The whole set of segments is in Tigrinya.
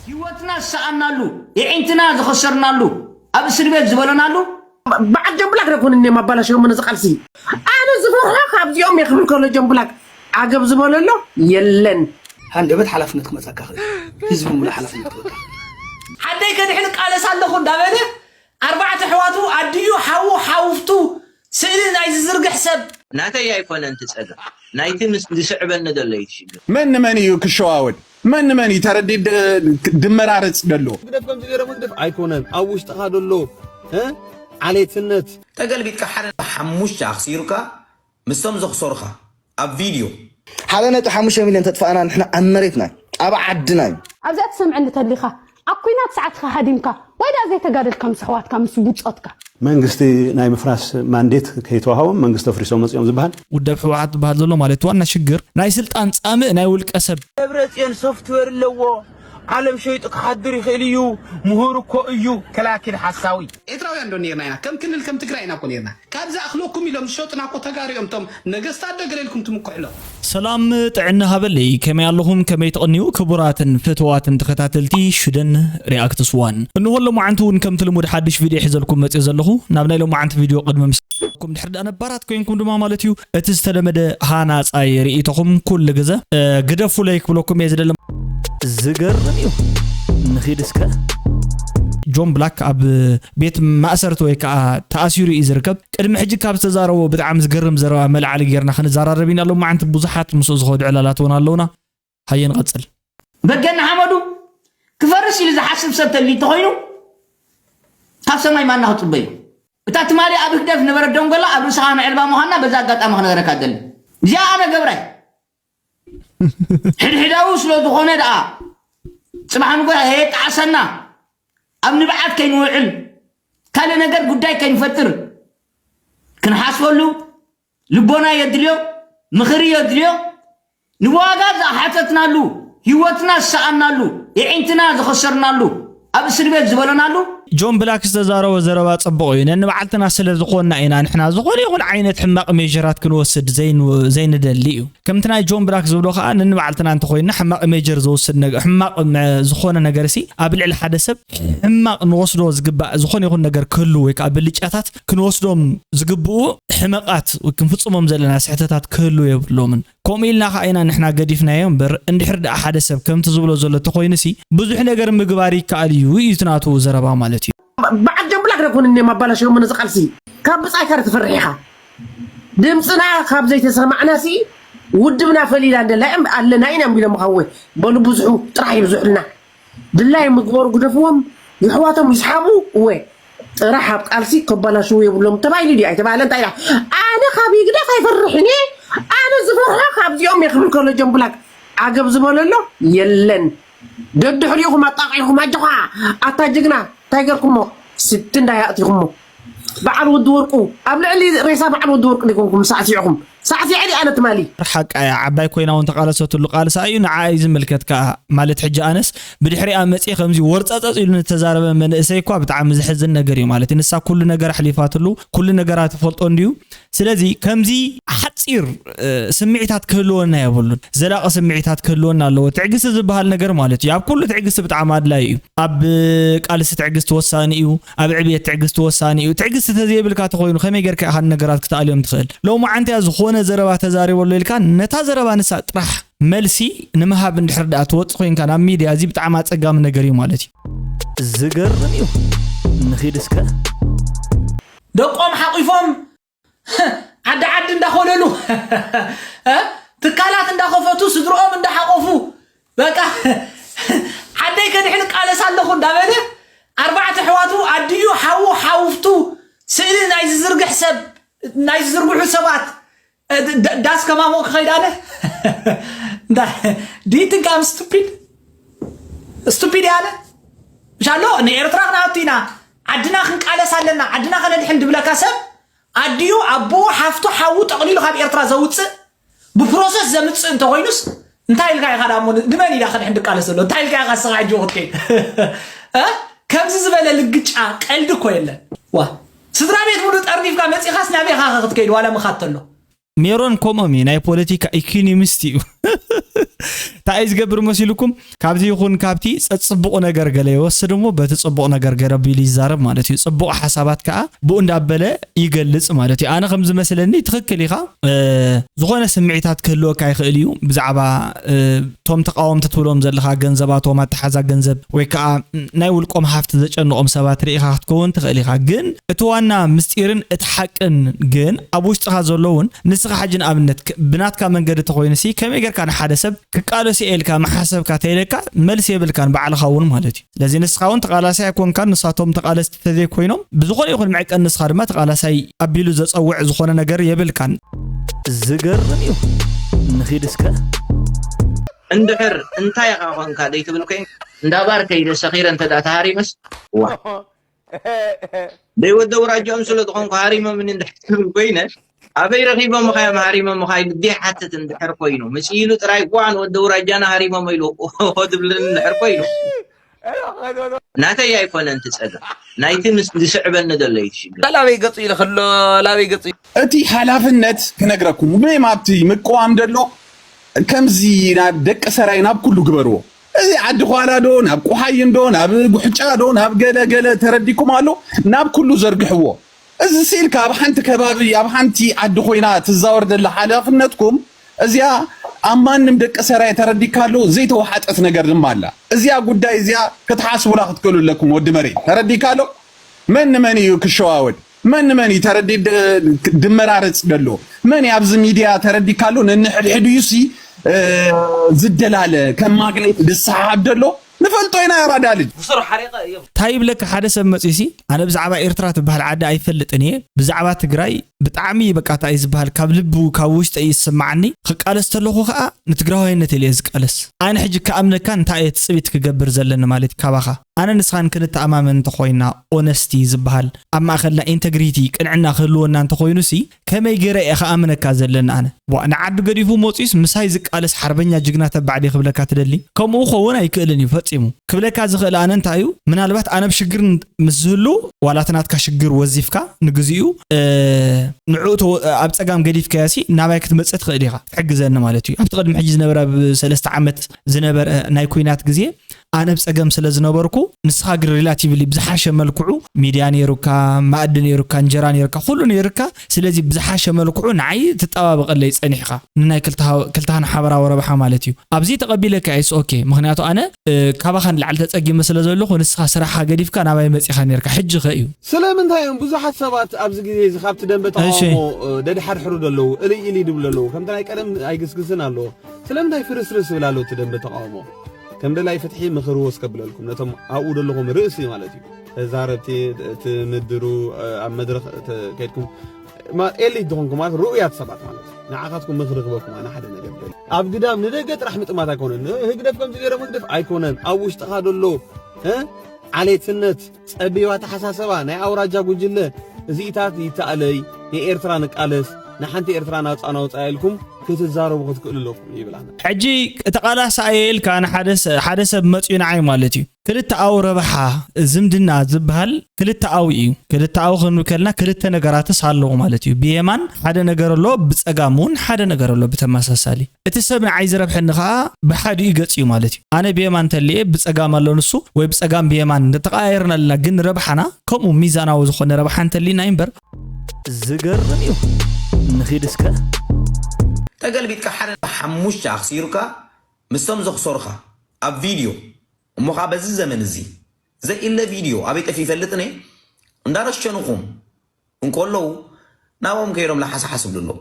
ህይወትና ዝሰኣናሉ፣ የዒንትና ዝኸሰርናሉ፣ ኣብ እስር ቤት ዝበለናሉ። በዓል ጀምብላክ ደኮን እኔ ማባላሽ የሆነ ዝቃልሲ ኣነ ዝፈርሖ ካብዚኦም የክብል ከሎ ጀምብላክ ዓገብ ዝበለሎ የለን። ሃንደበት ሓላፍነት ክመፀካ ክእል ህዝቢ ሙሉ ሓላፍነት ክበካ ሓደይ ከድሕን ቃለስ ኣለኹ እንዳበለ ኣርባዕተ ኣሕዋቱ ኣዲኡ ሓዉ ሓውፍቱ ስእሊ ናይ ዝዝርግሕ ሰብ ናተይ ኣይኮነን እቲ ፀገም ናይቲ ምስ ዝስዕበኒ ዘሎ እዩ እቲ ሽግር። መን ንመን እዩ ክሸዋወድ? መን ንመን እዩ ተረዲድ ድመራረፅ ደሎ? ግደፍ ከምዚ ገይሮም ግደፍ ኣይኮነን ኣብ ውሽጥኻ ደሎ እ? ዓሌትነት ተገልቢጥካ ሓደ ሓሙሽተ ኣኽሲሩካ ምስቶም ዘኽሰሩኻ ኣብ ቪድዮ ሓደ ነጥቢ ሓሙሽተ ሚልዮን ተጥፋእና ንሕና ኣብ መሬትና ኣብ ዓድና እዩ። ኣብዚኣ ትሰምዐኒ ተሊኻ ኣብ ኲናት ሰዓትኻ ሃዲምካ ወይ ደኣ ዘይተጋደልካ ምስ ኣሕዋትካ ምስ ብጾትካ። መንግስቲ ናይ ምፍራስ ማንዴት ከይተዋሃቦም መንግስቲ ኣፍሪሶም መጺኦም ዝበሃል። ውደብ ህወሓት ዝበሃል ዘሎ ማለት ዋና ሽግር ናይ ስልጣን ፃምእ ናይ ውልቀ ሰብ። ደብረፅዮን ሶፍትዌር ኣለዎ ዓለም ሸይጡ ክሓድር ይኽእል እዩ ምሁር እኮ እዩ። ከላኪን ሓሳዊ። ኤርትራውያን ዶ ኔርና ኢና ከም ክልል ከም ትግራይ ኢና እኮ ኔርና ካብዚ ኣኽለኩም ኢሎም ዝሸጡና እኮ ተጋሩ እዮም እቶም ነገስታት ዶ ገለ ኢልኩም ትምክሑ ኣለኹም። ሰላም ጥዕና ሃበለይ ከመይ ኣለኹም ከመይ ትቕንዩ ክቡራትን ፍትዋትን ተኸታተልቲ ሽደን ሪኣክትስ ዋን እንሆ ሎማዓንቲ እውን ከምቲ ልሙድ ሓድሽ ቪድዮ ሒዘልኩም መፅእ ዘለኹ ናብ ናይ ሎማዓንቲ ቪድዮ ቅድሚ ምስኩም ድሕር ዳ ነባራት ኮይንኩም ድማ ማለት እዩ እቲ ዝተለመደ ሃናፃይ ርእይቶኹም ኩሉ ግዘ ግደፉለይ ክብለኩም እየ ዝደለ ዝገርም እዩ ንኺድ እስከ ጆን ብላክ ኣብ ቤት ማእሰርቲ ወይ ከዓ ተኣሲሩ እዩ ዝርከብ ቅድሚ ሕጂ ካብ ዝተዛረቦ ብጣዕሚ ዝገርም ዘረባ መልዓሊ ጌርና ክንዘራረብ ኢና ሎማዓንቲ ብዙሓት ምስኡ ዝኸዱ ዕላላት እውን ኣለውና ሃየ ንቐፅል በገና ሓመዱ ክፈርስ ኢሉ ዝሓስብ ሰብ ተሊ እንተኾይኑ ካብ ሰማይ ማና ክፅበዩ እታ ትማሊ ኣብ ህግደፍ ነበረት ደንጎላ ኣብ ርእስኻ ነዕልባ ምዃንና በዛ ኣጋጣሚ ክነገረካ ደሊ እዚኣ ኣነ ገብራይ ሕድሕዳዊ ስለ ዝኾነ ደኣ ፅባሕ ንጎ የጣዕሰና ኣብ ንብዓት ከይንውዕል ካልእ ነገር ጉዳይ ከይንፈጥር ክንሓስበሉ ልቦና የድልዮ ምኽሪ የድልዮ ንዋጋ ዝሓተትናሉ ህይወትና ዝሰኣናሉ የዒንትና ዝኸሰርናሉ ኣብ እስር ቤት ዝበለናሉ ጆን ብላክ ዝተዛረቦ ዘረባ ጽቡቕ እዩ ነንባዕልትና ስለ ዝኾንና ኢና ንሕና ዝኾነ ይኹን ዓይነት ሕማቕ ሜጀራት ክንወስድ ዘይንደሊ እዩ ከምቲ ናይ ጆን ብላክ ዝብሎ ከኣ ነንባዕልትና እንተኾይንና ሕማቕ ሜጀር ዝወስድ ሕማቕ ዝኾነ ነገር ሲ ኣብ ልዕሊ ሓደ ሰብ ሕማቕ ንወስዶ ዝግባእ ዝኾነ ይኹን ነገር ክህሉ ወይ ከዓ ብልጫታት ክንወስዶም ዝግብኡ ሕመቓት ክንፍጽሞም ዘለና ስሕተታት ክህሉ የብሎምን ከምኡ ኢልና ከዓ ኢና ንሕና ገዲፍናዮ እምበር እንድሕር ደኣ ሓደ ሰብ ከምቲ ዝብሎ ዘሎ ተኾይኑሲ ብዙሕ ነገር ምግባር ይከኣል እዩ እዩ እቲ ናቱ ዘረባ ማለት እዩ በዓል ጀምብላክ ደኮን እኔ ማባላሽ የሆነ ዝቃልሲ ካብ ብጻይ ካር ትፈርሕ ኢኻ ድምፅና ካብ ዘይተሰማዕናሲ ውድብና ፈሊላ እንደላ ኣለና ኢና ቢሎም ኻወ በሉ ብዙሑ ጥራሕ ይብዝሑልና ድላይ ምግበሩ ግደፍዎም የሕዋቶም ይስሓቡ እወ ጥራሕ ኣብ ቃልሲ ከበላሽዉ የብሎም ተባሂሉ ድዩ ኣይተባህለ እንታይ ኢላ ኣነ ካብ ይግደፍ ኣይፈርሕን እየ ኣነ ዝፈርሖ ካብዚኦም እየ ክብል ከሎ ጀምብላክ ዓገብ ዝበለሎ የለን ደድሕሪኹም ኣጣቂኹም ኣጆኻ ኣታ ጅግና እንታይ ገርኩሞ ስቲ እንዳይ ኣእቲኹሞ በዓል ወዲ ወርቁ ኣብ ልዕሊ ሬሳ በዓል ወዲ ወርቁ ዲኮንኩም ሳዕሲዕኹም ሳዕሲዐ ዲ ኣነ ትማሊ ሓቃ እያ ዓባይ ኮይና እውን ተቃለሰትሉ ቃልሳ እዩ ንዓ እዩ ዝምልከት ከዓ ማለት ሕጂ ኣነስ ብድሕሪኣ መፅእ ከምዚ ወርፀፀፅ ኢሉ ንተዛረበ መንእሰይ እኳ ብጣዕሚ ዝሕዝን ነገር እዩ ማለት ንሳ ኩሉ ነገር ኣሕሊፋትሉ ኩሉ ነገራ ትፈልጦ እንድዩ ስለዚ ከምዚ ሓፂር ስምዒታት ክህልወና የብሉን ዘላቂ ስምዒታት ክህልወና ኣለዎ ትዕግስቲ ዝበሃል ነገር ማለት እዩ ኣብ ኩሉ ትዕግስቲ ብጣዕሚ ኣድላይ እዩ ኣብ ቃልሲ ትዕግስቲ ወሳኒ እዩ ኣብ ዕብየት ትዕግስቲ ወሳኒ እዩ ትዕግስቲ ተዘይብልካ ተኮይኑ ከመይ ገርካ ኢካ ነገራት ክትኣልዮም ትክእል ሎማዓንቲያ ዝኮነ ዘረባ ተዛሪበሎ ኢልካ ነታ ዘረባ ንሳ ጥራሕ መልሲ ንምሃብ እንድሕር ደኣ ትወፅእ ኮይንካ ናብ ሚድያ እዚ ብጣዕሚ ኣፀጋሚ ነገር እዩ ማለት እዩ ዝገርም እዩ ንኪድ እስከ ደቆም ሓቂፎም ዓዲ ዓዲ እንዳኾለሉ ትካላት እንዳኸፈቱ ስድርኦም እንዳሓቆፉ በቃ ዓደይ ከድሕን ቃለስ ኣለኹ እንዳበለ ኣርባዕተ ኣሕዋቱ ኣዲኡ ሓዉ ሓውፍቱ ስእሊ ናይ ዝዝርግሕ ሰብ ናይ ዝዝርግሑ ሰባት ዳስ ከማሞ ክኸይድ ኣነ ዲትንካም ስቱፒድ ስቱፒድ ያለ ሻሎ ንኤርትራ ክንኣቱ ኢና ዓድና ክንቃለስ ኣለና ዓድና ከነድሕን ድብለካ ሰብ ኣዲኡ ኣቦ ሓፍቱ ሓዉ ጠቕሊሉ ካብ ኤርትራ ዘውፅእ ብፕሮሰስ ዘምፅእ እንተኮይኑስ እንታይ ኢልካ ኢኻ ዳሞ ንመን ኢዳ ከድሕን ድቃለስ ዘሎ እንታይ ኢልካ ኢኻ ስኻ ሕጂ ክትከይድ ከምዚ ዝበለ ልግጫ ቀልዲ እኮ የለን ዋ ስድራ ቤት ሙሉ ጠርኒፍካ መፂኻስ ናበይ ኢኻ ክትከይድ ዋላ ምኻድ ተሎ ሜሮን ከምኦም እዩ ናይ ፖለቲካ ኢኮኖሚስት እዩ እንታይ እዩ ዝገብር መሲልኩም? ካብዚ ይኹን ካብቲ ጸጽቡቕ ነገር ገለ ይወስድ እሞ በቲ ጽቡቕ ነገር ገለ ኣቢሉ ይዛረብ ማለት እዩ። ጽቡቕ ሓሳባት ከኣ ብኡ እንዳበለ ይገልጽ ማለት እዩ። ኣነ ከም ዝመስለኒ ትኽክል ኢኻ። ዝኾነ ስምዒታት ክህልወካ ይኽእል እዩ ብዛዕባ እቶም ተቃወምቲ ትብሎም ዘለኻ ገንዘባቶም ኣተሓዛ ገንዘብ ወይ ከዓ ናይ ውልቆም ሃፍቲ ዘጨንቖም ሰባት ርኢኻ ክትከውን ትኽእል ኢኻ። ግን እቲ ዋና ምስጢርን እቲ ሓቅን ግን ኣብ ውሽጥኻ ዘሎ እውን ንስኻ ሕጂ ንኣብነት ብናትካ መንገዲ ተኾይኑ ሲ ከመይ ጌርካ ንሓደ ሰብ ክቃለስ እየ ኢልካ መሓሰብካ ተይለካ መልሲ የብልካን ባዕልኻ እውን ማለት እዩ። ስለዚ ንስኻ እውን ተቓላሳይ ኣይኮንካን፣ ንሳቶም ተቓለስቲ ተዘይኮይኖም ብዝኾነ ይኹን መዕቀን ንስኻ ድማ ተቓላሳይ ኣቢሉ ዘጸውዕ ዝኾነ ነገር የብልካን። ዝገርም እዩ። ንኺድ እስከ። እንድሕር እንታይ ኢኻ ኮንካ ደይትብል ኮይን እንዳ ባር ከይደ ሰኺረ እንተ ደኣ ተሃሪመስ ዋ ደይ ወደ ውራጃኦም ስለ ዝኾንኩ ሃሪሞምኒ እንድሕር ትብል ኮይነ ኣበይ ረኺቦምኻ እዮም ሃሪሞምኻ ኢሉ ደይሓትት እንድሕር ኮይኑ መፅእ ኢሉ ጥራይ ዋ ንወደ ውራጃና ሃሪሞሞ ኢሉ ሆ ትብለኒ እንድሕር ኮይኑ ናተይ ኣይኮነን እቲ ፀገም ናይቲ ምስ ዝስዕበኒ ዘሎ እዩ እቲ ሽግር። ላበይ ገፁ ኢለ ከሎ ላበይ ገፁ እቲ ሓላፍነት ክነግረኩም ብመም ኣብቲ ምቅዋም ደሎ ከምዚ ናብ ደቂ ሰራይ ናብ ኩሉ ግበርዎ። እዚ ዓዲ ኳላ ዶ ናብ ቁሓይን ዶ ናብ ጉሕጫ ዶ ናብ ገለ ገለ ተረዲኩም ኣሎ ናብ ኩሉ ዘርግሕዎ። እዚ ስኢልካ ኣብ ሓንቲ ከባቢ ኣብ ሓንቲ ዓዲ ኮይና ትዛወር ደላ ሓላፍነትኩም እዚኣ ኣብ ማንም ደቂ ሰራይ ተረዲካ ኣሎ ዘይተወሓጠት ነገር ድማ ኣላ። እዚኣ ጉዳይ እዚኣ ክትሓስቡላ ክትክእሉ ኣለኩም። ወዲ መሬት ተረዲካ ኣሎ መን ንመን እዩ ክሸዋወድ መን ንመን እዩ ተረዲ ድመራረፅ ደሎ መን ኣብዚ ሚድያ ተረዲካ ኣሎ ነንሕድሕድዩ ሲ ዝደላለ ከም ማግኔት ዝሰሓብ ደሎ ንፈልጦ ኢና ኣራዳ ልጅ እንታይ ይብለካ ሓደ ሰብ መፂሲ ኣነ ብዛዕባ ኤርትራ ትበሃል ዓዲ ኣይፈልጥን እየ ብዛዕባ ትግራይ ብጣዕሚ በቃ እንታይ እዩ ዝበሃል ካብ ልቡ ካብ ውሽጠ እዩ ዝስማዓኒ ክቃለስ ተለኹ ከዓ ንትግራዋይነት ኢለ እየ ዝቃለስ ኣነ ሕጂ ክኣምነካ እንታይ እየ ትፅቢት ክገብር ዘለኒ ማለት ካባኻ ኣነ ንስኻን ክንተኣማመን እንተኾይና ኦነስቲ ዝበሃል ኣብ ማእኸልና ኢንተግሪቲ ቅንዕና ክህልወና እንተኾይኑሲ ከመይ ገይረ እየ ክኣምነካ ዘለኒ ኣነ ቧእ ንዓዱ ገዲፉ መፂኡስ ምሳይ ዝቃለስ ሓርበኛ ጅግና ተባዕ ድየ ክብለካ ትደሊ ከምኡ ኸውን ኣይክእልን እዩ ፈፂሙ ክብለካ ዝኽእል ኣነ እንታይ እዩ ምናልባት ኣነ ብሽግር ምስ ዝህሉ ዋላ እቲ ናትካ ሽግር ወዚፍካ ንግዚኡ ንዕኡ ኣብ ፀጋም ገዲፍካዮሲ ናባይ ክትመፅእ ትኽእል ኢኻ ትሕግዘኒ ማለት እዩ ኣብቲ ቅድሚ ሕጂ ዝነበረ ብ ሰለስተ ዓመት ዝነበረ ናይ ኩናት ግዜ ኣነ ብፀገም ስለ ዝነበርኩ ንስኻ ግን ሪላቲቭሊ ብዝሓሸ መልክዑ ሚድያ ነይሩካ ማእዲ ነይሩካ እንጀራ ነይሩካ ኩሉ ነይሩካ ስለዚ ብዝሓሸ መልክዑ ንዓይ ትጠባበቐለይ ፀኒሕኻ ንናይ ክልተሃን ሓበራዊ ረብሓ ማለት እዩ ኣብዚ ተቐቢለካ እየስ ኦኬ ምክንያቱ ኣነ ካባኻ ንላዕሊ ተፀጊመ ስለ ዘለኹ ንስኻ ስራሕኻ ገዲፍካ ናባይ መፂኻ ነይርካ ሕጂ ኸ እዩ ስለምንታይ እዮም ብዙሓት ሰባት ኣብዚ ግዜ እዚ ካብቲ ደንበ ተቃውሞ ደድሓድሕሩ ዘለዉ እልይ ኢልይ ድብሉ ዘለዉ ከምቲ ናይ ቀደም ኣይግስግስን ኣለዎ ስለምንታይ ፍርስርስ ይብል ኣሎ እቲ ደንበ ተቃውሞ ከም ደላይ ፍትሒ ምኽሪ ወስ ከብለልኩም ነቶም ኣብኡ ዘለኹም ርእሲ ማለት እዩ ተዛረብቲ እቲ ምድሩ ኣብ መድረኽ ከይድኩም ኤሊት ዝኾንኩም ማለት ርኡያት ሰባት ማለት እዩ ንዓኻትኩም ምኽሪ ክበኩም ኣነ ሓደ ነገር ደል ኣብ ግዳም ንደገ ጥራሕ ምጥማት ኣይኮነን ህግደፍ ከምዚ ገይሮም ህግደፍ ኣይኮነን ኣብ ውሽጥኻ ደሎ ዓሌትነት ጸቢብ ኣተሓሳሰባ ናይ ኣውራጃ ጉጅለ እዚኢታት ይተኣለይ ንኤርትራ ንቃለስ ንሓንቲ ኤርትራ ናጻ ናውጻ ኢልኩም ክትዛረቡ ክትክእሉ ኣለኩም ይብል ኣነ። ሕጂ ተቓላሳይ እየ ኢልካ ንሓደ ሰብ መጽዩ ንዓይ ማለት እዩ። ክልተኣዊ ረብሓ ዝምድና ዝበሃል ክልተኣዊ እዩ። ክልተኣዊ ክንብል ከለና ክልተ ነገራትስ ኣለዎ ማለት እዩ። ብየማን ሓደ ነገር ኣሎ፣ ብጸጋም እውን ሓደ ነገር ኣሎ ብተመሳሳሊ። እቲ ሰብ ንዓይ ዝረብሐኒ ኸኣ ብሓዲኡ ገጽ እዩ ማለት እዩ። ኣነ ብየማን እንተልየ ብጸጋም ኣሎ ንሱ ወይ ብጸጋም ብየማን እንተተቐያየርና ኣለና ግን ረብሓና ከምኡ ሚዛናዊ ዝኾነ ረብሓ እንተልዩና እዩ እምበር። ዝገርም እዩ። ንኺድ እስከ። ተገልቢጥካ ሓደ ሓሙሽተ ኣኽሲሩካ ምስቶም ዘኽሰሩኻ ኣብ ቪድዮ እሞ ኸዓ በዚ ዘመን እዚ ዘኢለ ቪድዮ ኣበይ ጠፊ ይፈልጥን እየ እንዳረሸንኹም እንከለዉ ናብኦም ከይዶም ለሓስሓስ ይብሉ ኣለዉ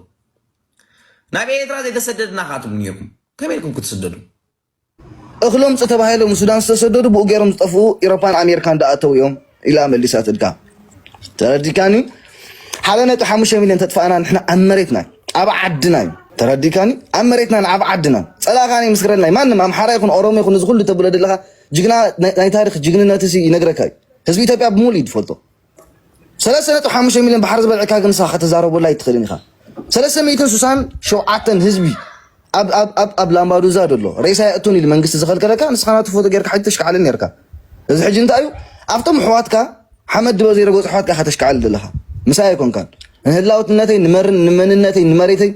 ናብ ኤርትራ ዘይተሰደድና ኸዓ ትብሉ ነይርኩም ከመይ ኢልኩም ክትስደዱ እኽሎም ፅ ተባሂሎም ሱዳን ዝተሰደዱ ብኡ ገይሮም ዝጠፍኡ ኢሮፓን ኣሜሪካን ደኣተው እዮም ኢላ መሊሳትልካ ተረዲካኒ ሓደ ነጥቢ ሓሙሽተ ሚልዮን ተጥፋእና ንሕና ኣብ መሬትና ኣብ ዓድና እዩ ተረዲካኒ ኣብ መሬትናን ኣብ ዓድናን ፀላእኻኒ ምስክረልናይ ማንም ኣምሓራ ይኹን ኦሮሞ ይኹን እዚ ኩሉ ተብሎ ዘለኻ ጅግና ናይ ታሪክ ጅግንነት እዚ ይነግረካ እዩ ህዝቢ ኢትዮጵያ ብሙሉ እዩ ዝፈልጦ ሰለስተ ነጥቢ ሓሙሽተ ሚልዮን ባሕሪ ዝበልዕካ ግን ንስኻ ከተዛረበሉ ኣይትኽእልን ኢኻ ሰለስተ ሚእትን ሱሳን ሸውዓተን ህዝቢ ኣብ ኣብ ኣብ ኣብ ላምባዱዛ ደሎ ሬሳ የእቱን ኢሉ መንግስቲ ዝኸልከለካ ንስኻ ናቱ ፎቶ ጌርካ ሕጂ ተሽካዕልን ኔርካ እዚ ሕጂ እንታይ እዩ ኣብቶም ኣሕዋትካ ሓመድ ድበ ዘይረገፁ ኣሕዋትካ ኢኻ ተሽካዕል ዘለኻ ምሳይ ኣይኮንካን ንህላውትነተይ ንመርን ንመንነተይ ንመሬተይ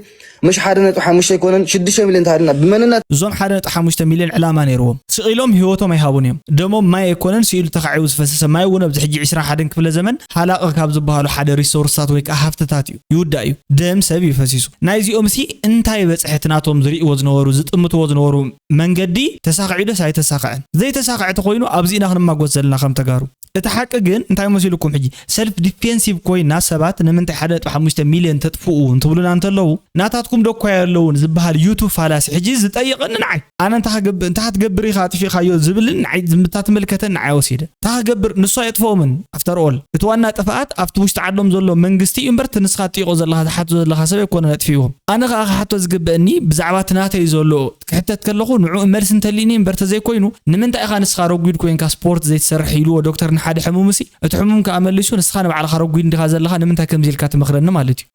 ምሽ ሓደ ነጥቢ ሓሙሽተ ኣይኮነን ሽዱሽተ ሚልዮን ተሃልና ብመንነት እዞም ሓደ ነጥቢ ሓሙሽተ ሚልዮን ዕላማ ነይርዎም። ስቕ ኢሎም ህይወቶም ኣይሃቡን እዮም። ደሞም ማይ ኣይኮነን ስኢሉ ተኻዒቡ ዝፈሰሰ ማይ እውን ኣብዚ ሕጂ ዕስራን ሓደን ክፍለ ዘመን ሃላቕ ካብ ዝበሃሉ ሓደ ሪሶርስታት ወይ ከዓ ሃፍትታት እዩ፣ ይውዳእ እዩ። ደም ሰብ እዩ ፈሲሱ። ናይዚኦም ሲ እንታይ በፅሐ? እቲ ናቶም ዝርእይዎ ዝነበሩ ዝጥምትዎ ዝነበሩ መንገዲ ተሳኺዑ ዶስ ኣይተሳኽዐን? ዘይተሳኽዐ ተኾይኑ ኣብዚ ኢና ክንማጎት ዘለና ከም ተጋሩ። እቲ ሓቂ ግን እንታይ መሲልኩም? ሕጂ ሰልፍ ዲፌንሲቭ ኮይና ሰባት ንምንታይ ሓደ ነጥቢ ሓሙሽተ ሚልዮን ተጥፍኡ እንትብሉና እንተለዉ ናታትኩም ዶ እኳ የለውን ዝበሃል ዩቱብ ፋላሲ ሕጂ ዝጠይቐኒ ንዓይ። ኣነ እንታይ ክገብር እንታይ ክትገብር ኢኻ ኣጥፊእኻዮ ዝብልን ንዓይ ዝምታ ትምልከተን ንዓይ ወሲደ እንታይ ክገብር ንሱ ኣየጥፍኦምን። ኣፍተር ኦል እቲ ዋና ጥፍኣት ኣብቲ ውሽጢ ዓዶም ዘሎ መንግስቲ እዩ እምበር እቲ ንስኻ ትጥይቆ ዘለኻ ዝሓቶ ዘለኻ ሰብ ኣይኮነን ኣጥፊእዎም። ኣነ ከዓ ክሓቶ ዝግበእኒ ብዛዕባ እቲ ናተይ ዘሎ ክሕተት ከለኹ ንዕኡ መልሲ እንተልዩኒ እምበር ተዘይኮይኑ ንምንታይ ኢኻ ንስኻ ረጒድ ኮይንካ ስፖርት ዘይትሰርሕ ኢልዎ ዶክተር ንሓደ ሕሙምሲ እቲ ሕሙም ከዓ መሊሱ ንስኻ ንባዕልኻ ረጒድ እንዲኻ ዘለኻ ንምንታይ ከምዚ ኢልካ ትመኽረኒ ማለት እዩ።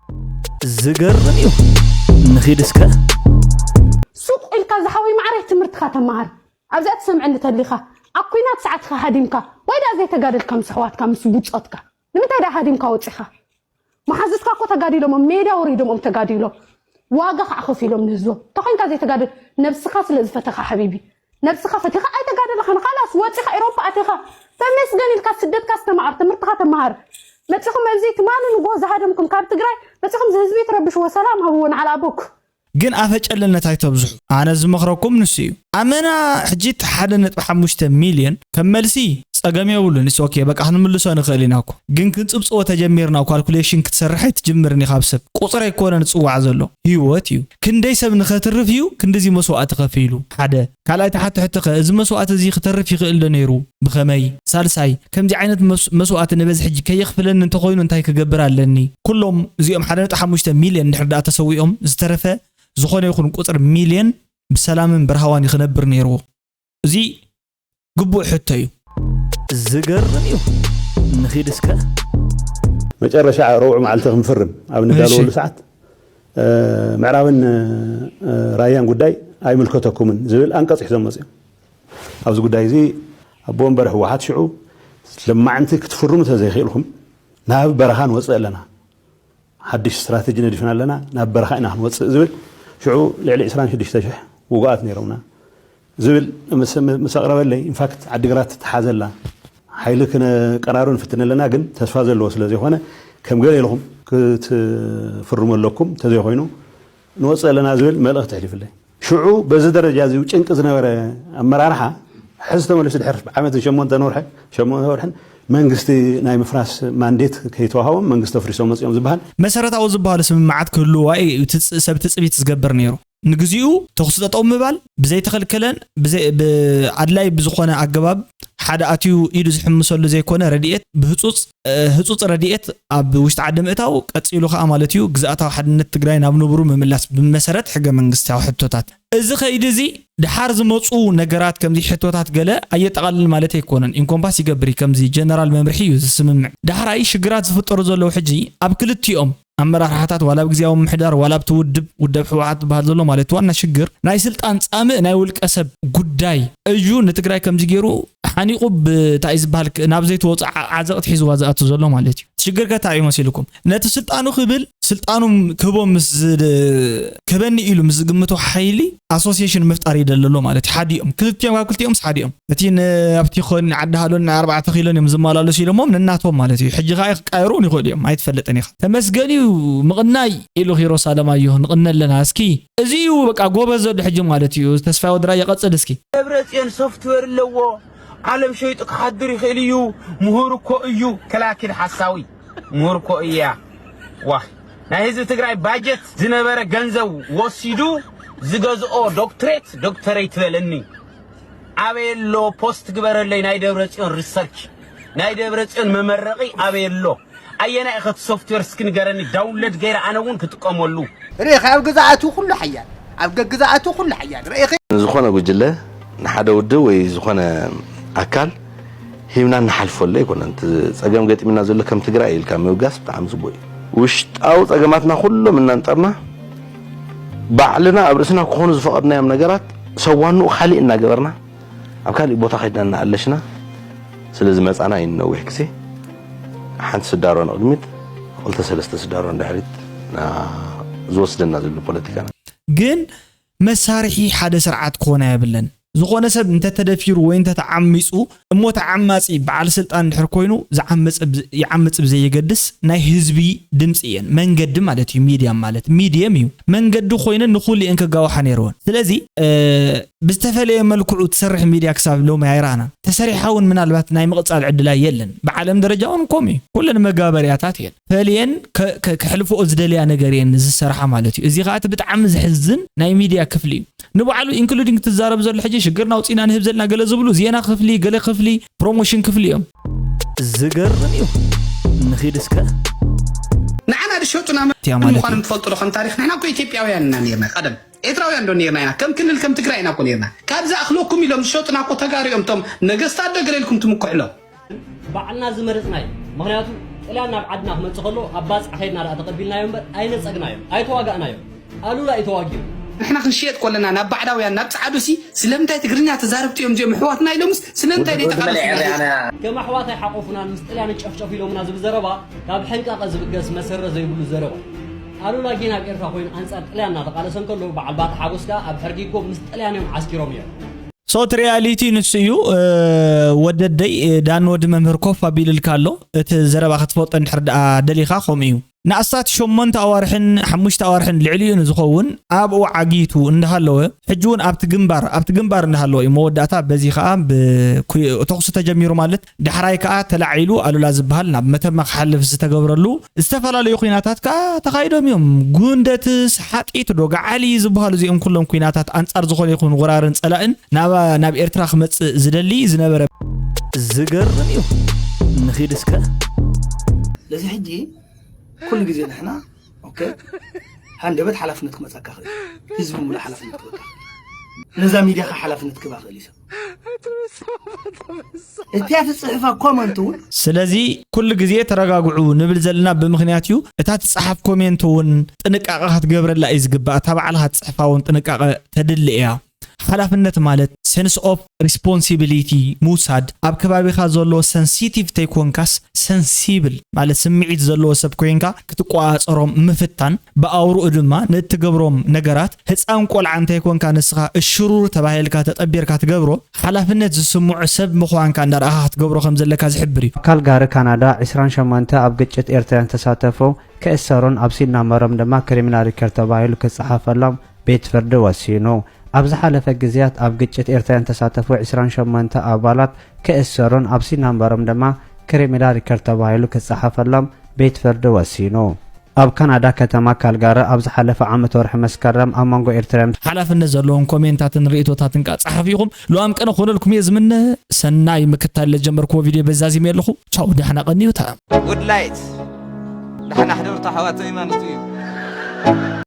ዝገርም እዩ። ንኺድ እስከ። ሱቕ ኢልካ ዝሓወይ ማዕረይ ትምህርትኻ ተመሃር። ኣብዚኣ ትሰምዐኒ ተሊኻ ኣብ ኲናት ሰዓትኻ ሃዲምካ ወይ ደኣ ዘይተጋደልካ ምስ ኣሕዋትካ ምስ ብጾትካ ንምንታይ ደኣ ሃዲምካ ወጺኻ? መሓዙትካ እኮ ተጋዲሎም ሜዳ ወሪዶም እዮም ተጋዲሎም ዋጋ ከዓ ከፊሎም ንህዝቦም ተኾይንካ ዘይተጋደል ነብስኻ ስለ ዝፈተኻ ሓቢቢ ነብስኻ ፈቲኻ ኣይተጋደልኻን ካላስ ወፂኻ ኤሮፓ ኣቲኻ ተመስገን ኢልካ ስደትካ ዝተማሃር ትምህርትኻ ተማሃር መፂኹም ኣብዚ ትማሊ ንጎ ዝሃደምኩም ካብ ትግራይ መፂኹም ዝህዝቢ ትረብሽዎ ሰላም ሃብዎ ንዓል ኣቦክ ግን ኣፈጨለነት ኣይተብዝሑ ኣነ ዝመኽረኩም ንሱ እዩ ኣመና ሕጂ እቲ ሓደ ነጥቢ ሓሙሽተ ሚልዮን ከም መልሲ ጸገም የብሉን it's okay በቃ ክንምልሶ ንኽእል ኢና እኮ ግን ክንጽብጽቦ ተጀሚርና calculation ክትሰርሕ ኣይትጅምርን ኢኻ ኣብ ሰብ ቁጽሪ ኣይኮነን ዝጽዋዕ ዘሎ ህይወት እዩ ክንደይ ሰብ ንኸትርፍ እዩ ክንድዚ መስዋእቲ ከፊሉ ሓደ ካልኣይ ተሓቲ ሕቶ ኸ እዚ መስዋእቲ እዚ ክተርፍ ይኽእል ዶ ነይሩ ብኸመይ ሳልሳይ ከምዚ ዓይነት መስዋእቲ ንበዝሒ ሕጂ ከየኽፍለኒ እንተኾይኑ እንታይ ክገብር ኣለኒ ኩሎም እዚኦም ሓደ ነጥቢ ሓሙሽተ ሚልዮን እንድሕር ደኣ ተሰዊኦም ዝተረፈ ዝኾነ ይኹን ቁጽሪ ሚልዮን ብሰላምን ብርሃዋን ክነብር ነይርዎ እዚ ግቡእ ሕቶ እዩ። ዝገርም እዩ። ንኺድ እስከ። መጨረሻ ረቡዕ መዓልቲ ክንፍርም ኣብ ንዳለወሉ ሰዓት ምዕራብን ራያን ጉዳይ ኣይምልከተኩምን ዝብል ኣንቀጽ ሒዞም መፅኦም። ኣብዚ ጉዳይ እዚ ኣቦ ወንበር ህወሓት ሽዑ ለማዕንቲ ክትፍርሙ ተዘይኽእልኩም ናብ በረኻ ንወፅእ ኣለና ሓድሽ ስትራተጂ ነዲፍና ኣለና ናብ በረኻ ኢና ክንወፅእ ዝብል ሽዑ ልዕሊ ዕስራን ሽዱሽተ ሽሕ ውጉኣት ነይሮምና ዝብል ምስ ኣቕረበለይ ኢንፋክት ዓዲግራት ትሓዘላ ሓይሊ ክነቀራሩ ንፍትን ኣለና ግን ተስፋ ዘለዎ ስለ ዘይኮነ ከም ገለ ኢልኹም ክትፍርሙ ኣለኩም ተዘይኮይኑ ንወፅእ ኣለና ዝብል መልእኽቲ ኣሕሊፍለይ ሽዑ በዚ ደረጃ እዚ ጭንቂ ዝነበረ ኣመራርሓ ሕዚ ተመሊሱ ድሕር ዓመትን ሸሞንተ ወርሒ ሸሞንተ ወርሕን መንግስቲ ናይ ምፍራስ ማንዴት ከይተዋሃቦም መንግስቲ ኣፍሪሶም መፅኦም ዝበሃል መሰረታዊ ዝበሃሉ ስምምዓት ክህልዋ ሰብ ትፅቢት ዝገብር ነይሩ ንግዚኡ ተኹሲ ጠጠው ምባል ብዘይተኸልከለን ኣድላይ ብዝኾነ ኣገባብ ሓደ ኣትዩ ኢዱ ዝሕምሰሉ ዘይኮነ ረድኤት ብህፁፅ ህፁፅ ረድኤት ኣብ ውሽጢ ዓዲ ምእታው ቀፂሉ ከዓ ማለት እዩ ግዝኣታዊ ሓድነት ትግራይ ናብ ንቡሩ ምምላስ ብመሰረት ሕገ መንግስታዊ ሕቶታት እዚ ከይዲ እዚ ድሓር ዝመፁ ነገራት ከምዚ ሕቶታት ገለ ኣየጠቓልል ማለት ኣይኮነን ኢንኮምፓስ ይገብር እዩ ከምዚ ጀነራል መምርሒ እዩ ዝስምምዕ ዳሕራይ ሽግራት ዝፍጠሩ ዘለዉ ሕጂ ኣብ ክልቲኦም ኣመራርሓታት ዋላ ኣብ ግዜያዊ ምምሕዳር ዋላ ኣብቲ ውድብ ውደብ ህወሓት ዝበሃል ዘሎ ማለት ዋና ሽግር ናይ ስልጣን ፃምእ ናይ ውልቀ ሰብ ጉዳይ እዩ ንትግራይ ከምዚ ገይሩ ሓኒቑ ብታይ ዝበሃል ናብ ዘይትወፅእ ዓዘቕቲ ሒዝዋ ዝኣቱ ዘሎ ማለት እዩ ሽግር ከ እንታይ እዩ መሲልኩም ነቲ ስልጣኑ ክብል ስልጣኑ ክህቦ ምስ ክህበኒ ኢሉ ምስ ዝግምቶ ሓይሊ ኣሶሲሽን ምፍጣር ይደሊ ኣሎ ማለት እዩ ሓዲኦም ክልቲኦም ካብ ክልቲኦም ሓዲኦም እቲ ኣብቲ ኾን ዓዲ ሃሎን ናይ ኣርባዕተ ኪሎን እዮም ዝመላለሱ ኢሎሞም ንናቶም ማለት እዩ ሕጂ ከዓ ክቃየሩ እውን ይኽእሉ እዮም ኣይትፈልጥን ኢኻ ተመስገን እዩ ምቕናይ ኢሉ ኪሮስ ኣለማዮ ንቕነ ኣለና እስኪ እዚ እዩ በቃ ጎበዝ ዘሎ ሕጂ ማለት እዩ ተስፋ ወድራ ይቐፅል እስኪ ደብረፅዮን ሶፍትዌር ኣለዎ ዓለም ሸይጡ ክሓድር ይኽእል እዩ ምሁር እኮ እዩ ከላኪል ሓሳዊ ምሁር እኮ እያ ዋህ ናይ ህዝቢ ትግራይ ባጀት ዝነበረ ገንዘብ ወሲዱ ዝገዝኦ ዶክትሬት ዶክተረይ ትበለኒ ኣበየሎ ፖስት ግበረለይ ናይ ደብረ ፅዮን ሪሰርች ናይ ደብረ ፅዮን መመረቒ ኣበየሎ ኣየናይ ኢኸ እቲ ሶፍትዌር እስኪ ንገረኒ ዳውንለድ ገይረ ኣነ እውን ክጥቀመሉ ርኢኻ ኣብ ግዝኣቱ ኩሉ ሓያል ኣብ ገግዝኣቱ ኩሉ ሓያል ርኢኺ ዝኾነ ጉጅለ ንሓደ ውድብ ወይ ዝኾነ ኣካል ሂብና ንሓልፈሉ ኣይኮነን። እቲ ጸገም ገጢምና ዘሎ ከም ትግራይ ኢልካ ምብጋስ ብጣዕሚ ጽቡቕ እዩ። ውሽጣዊ ጸገማትና ኩሎም እናንጠርና ባዕልና ኣብ ርእስና ክኾኑ ዝፈቐድናዮም ነገራት ሰብ ዋንኡ ካሊእ እናገበርና ኣብ ካሊእ ቦታ ከይድና እናኣለሽና ስለ ዝመጻና እዩ ነዊሕ ግዜ ሓንቲ ስዳሮ ንቕድሚት ክልተ ሰለስተ ስዳሮ ንድሕሪት እና ዝወስደና ዘሎ ፖለቲካና። ግን መሳርሒ ሓደ ስርዓት ክኾና የብለን። ዝኾነ ሰብ እንተተደፊሩ ወይ እንተተዓሚፁ እሞ ተዓማፂ በዓል ስልጣን እንድሕር ኮይኑ ዝዓምፅ ብ- ይዓምፅ ብዘየገድስ ናይ ህዝቢ ድምፂ እየን። መንገዲ ማለት እዩ ሚድያ ማለት ሚድየም እዩ። መንገዲ ኮይነን ንኩሉ እየን ከጋውሓ ነይርወን። ስለዚ እ፣ ብዝተፈለየ መልክዑ ትሰርሕ ሚድያ ክሳብ ሎሚ ኣይረኣና። ተሰሪሓ እውን ምናልባት ናይ ምቕፃል ዕድላ የለን። ብዓለም ደረጃ እውን ኮም እዩ። ኩለን መጋበርያታት እየን። ፈልየን ከ- ከ- ከሕልፍኦ ዝደልያ ነገር እየን ዝሰራሓ ማለት እዩ። እዚ ከዓ እቲ ብጣዕሚ ዝሕዝን ናይ ሚድያ ክፍሊ እዩ። ንባዕሉ ኢንክሉዲንግ ትዛረብ ዘሎ ሕጂ ሽግርና ኣውፂና ንህብ ዘለና ገለ ዝብሉ ዜና ክፍሊ ገለ ክፍሊ ፕሮሞሽን ክፍሊ እዮም። ዝገርም እዩ። ንኺድ እስከ ንዓና ዝሸጡና እቲያ መን ማለት ምዃኖም እዩ። ትፈልጡ ዶ? ከም ታሪኽ ንሕና እኮ ኢትዮጵያውያን ኢና ነርና ቀደም ኤርትራውያን ዶ ነርና ኢና? ከም ክልል ከም ትግራይ ኢና እኮ ነርና። ካብ ዝኣኽለኩም ኢሎም ዝሸጡና እኮ ተጋሩ እዮም። እቶም ነገስታት ዶ ገለ ኢልኩም ትምክሕሎም? ባዕልና ዝመረፅናዮ። ምኽንያቱ ጥልያን ናብ ዓድና ክመፅእ ከሎ ኣብ ባፅዕ ከይድና ደኣ ተቐቢልናዮ እምበር ኣይነፀግናዮም ኣይተዋጋእናዮም። ኣሉላ እዩ ተዋጊኡ። ንሕና ክንሽየጥ ከለና ናብ ባዕዳውያን ናብ ፃዕዱሲ ስለምንታይ ትግርኛ ተዛረብቲ እዮም እዚኦም ኣሕዋትና ኢሎምስ ስለምንታይ ደይተቓለሱ? ከም ኣሕዋት ኣይሓቆፉናን ምስ ጥልያን ጨፍጨፍ ኢሎምና ዝብል ዘረባ ካብ ሕንቃቐ ዝብገስ መሰረት ዘይብሉ ዘረባ። ኣሉላ ጌና ኣብ ኤርትራ ኮይኑ ኣንፃር ጥልያን እናተቓለሰ እንከሎ በዓል ባታ ሓጎስ ከኣ ኣብ ሕርጊጎ ምስ ጥልያን እዮም ዓስኪሮም እዮም። ሶት ሪያሊቲ ንሱ እዩ። ወደደይ ዳን ወዲ መምህር ኮፍ ኣቢልልካ ኣሎ። እቲ ዘረባ ክትፈልጦ እንድሕር ደኣ ደሊኻ ከምኡ እዩ። ንኣስታት ሸሞንተ ኣዋርሕን ሓሙሽተ ኣዋርሕን ልዕሊኡ ንዝኸውን ኣብኡ ዓጊቱ እንዳሃለወ ሕጂ እውን ኣብቲ ግንባር ኣብቲ ግንባር እንዳሃለወ እዩ መወዳእታ። በዚ ከዓ ተኩሲ ተጀሚሩ ማለት ዳሕራይ ከዓ ተላዒሉ ኣሉላ ዝበሃል ናብ መተማ ክሓልፍ ዝተገብረሉ ዝተፈላለዩ ኩናታት ከዓ ተኻይዶም እዮም። ጉንደትስ ሓጢት ዶ ገዓሊ ዝበሃሉ እዚኦም ኩሎም ኩናታት ኣንፃር ዝኾነ ይኹን ወራርን ፀላእን ናብ ናብ ኤርትራ ክመፅእ ዝደሊ ዝነበረ ዝገርም እዩ። ንኺድ እስከ ስለዚ ሕጂ ኩሉ ግዜ ንሕና ኦኬ ሃንደበት ሓላፍነት ክመፀካ ክእል ህዝቢ ሙሉእ ሓላፍነት ክበካ ነዛ ሚድያ ካ ሓላፍነት ክባ ክእል እዩ ሰብ እቲያ ትፅሕፋ ኮመንት እውን ስለዚ ኩሉ ግዜ ተረጋግዑ ንብል ዘለና ብምኽንያት እዩ። እታ ትፅሓፍ ኮሜንት እውን ጥንቃቐ ክትገብረላ እዩ ዝግባእ። እታ ባዕልኻ ትፅሕፋ እውን ጥንቃቐ ተድሊ እያ። ሓላፍነት ማለት sense of responsibility ምውሳድ፣ ኣብ ከባቢኻ ዘሎ ሰንሲቲቭ ተይኮንካስ ሰንሲብል ማለት ስምዒት ዘለዎ ሰብ ኮይንካ ክትቆፃፀሮም ምፍታን፣ ብኣውርኡ ድማ ንእትገብሮም ነገራት ህፃን ቆልዓ እንተይኮንካ ንስኻ እሽሩር ተባሂልካ ተጠቢርካ ትገብሮ ሓላፍነት ዝስምዖ ሰብ ምዃንካ እንዳረኣኻ ክትገብሮ ከም ዘለካ ዝሕብር እዩ። ካልጋሪ ካናዳ ዕስራን ሸሞንተ ኣብ ግጭት ኤርትራውያን ዝተሳተፉ ክእሰሩን ኣብ ሲድና መሮም ድማ ክሪሚናል ሪከርድ ተባሂሉ ክጸሓፈሎም ቤት ፍርዲ ወሲኑ። ኣብ ዝሓለፈ ግዜያት ኣብ ግጭት ኤርትራውያን ዝተሳተፉ ዕስራን ሸሞንተ ኣባላት ክእሰሩን ኣብ ሲድና መሮም ድማ ክሪሚናል ሪከርድ ተባሂሉ ክጸሓፈሎም ቤት ፍርዲ ወሲኑ። ኣብ ካናዳ ከተማ ካልጋሪ ኣብ ዝሓለፈ ዓመት ወርሒ መስከረም ኣብ መንጎ ኤርትራውያን ሓላፍነት ዘለዎም ኮሜንታትን ርእቶታትን ከኣ ጸሓፉ ኢኹም። ሉኣም ቀነ ክኾነልኩም እየ ዝምነ። ሰናይ ምክታል ለጀመርክዎ ቪድዮ በዛዚመ ኣለኹ። ቻው ዳሕና ቀንዩ ተኣም። ጉድ ላይት ዳሕና ሕደሩ ኣሕዋተይ ማለት እዩ።